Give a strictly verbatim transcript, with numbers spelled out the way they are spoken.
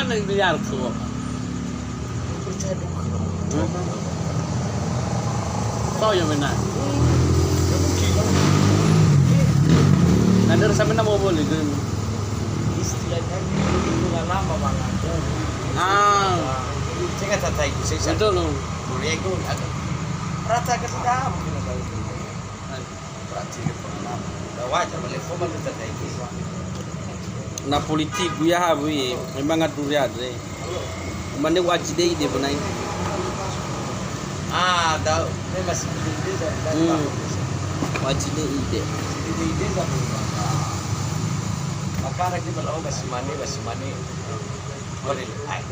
Miliar tuh. Percaya dulu. Hmm. Tahu ya benar. Nah, dari sampai nama boleh tu. Istilahnya itu lama banget. Ah. Saya kata tadi, saya Betul loh. Boleh itu ada. Rata ke sudah mungkin ada. Berarti ini pernah. Wajar, boleh formal kita tadi. Na politiku ya ha bui, memang atur ya dre. Mane wajib deh ide benai. Ah, da, memang sendiri deh, da, Hmm. Wajib deh ide. Sendiri deh, da, maka, maka ada kita lawan basi mane, basi mane. Boleh, hai.